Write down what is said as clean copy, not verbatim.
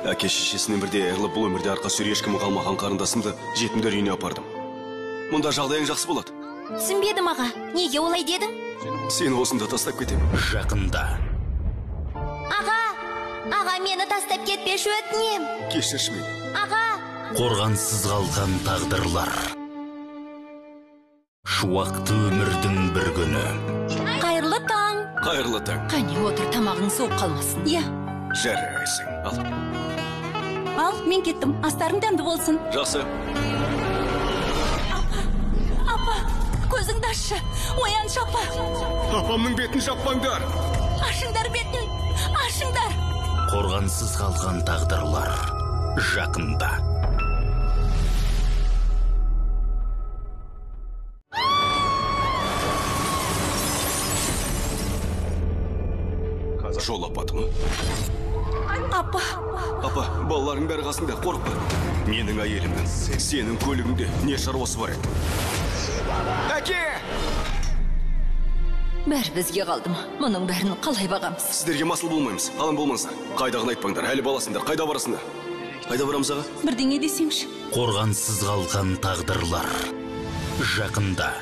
Әке шешесінен бірде айырылып, бұл өмірде арқа сүйер ешкімі қалмаған қарындасымды жетімдер үйіне апардым. Мұнда жағдайың жақсы болады. Түсінбедім, аға. Неге олай дедің? Сені осында тастап кетемін. Жақында. Аға, аға, мені тастап кетпеші, өтінем. Кешірші мені. Аға. Қорғансыз қалған тағдырлар. Шуақты өмірдің бір күні. Қайырлы таң. Қайырлы таң. Қане, отыр, тамағың суып қалмасын. Иә. Жарайсың. Ал. Ал, мен кеттім. Астарың дәмді болсын. Жақсы. Апа, апа, көзіңді ашшы. Ояншы, апа. Апамның бетін жаппаңдар. Ашыңдар бетін, ашыңдар. Қорғансыз қалған тағдырлар. Жақында. Жол апаты ма? Апа. Апа, балаларың бәрі қасыңда, қорықпа. Менің әйелімнің сенің көлігіңде не шаруасы бар еді? Әке! Бәрі бізге қалды ма? Мұның бәрін қалай бағамыз? Сіздерге масыл болмаймыз, алаң болмаңыздар. Қайдағыны айтпаңдар, әлі баласыңдар, қайда барасыңдар? Қайда барамыз, аға? Бірдеңе десеңші. Қорғансыз қалған тағдырлар. Жақында.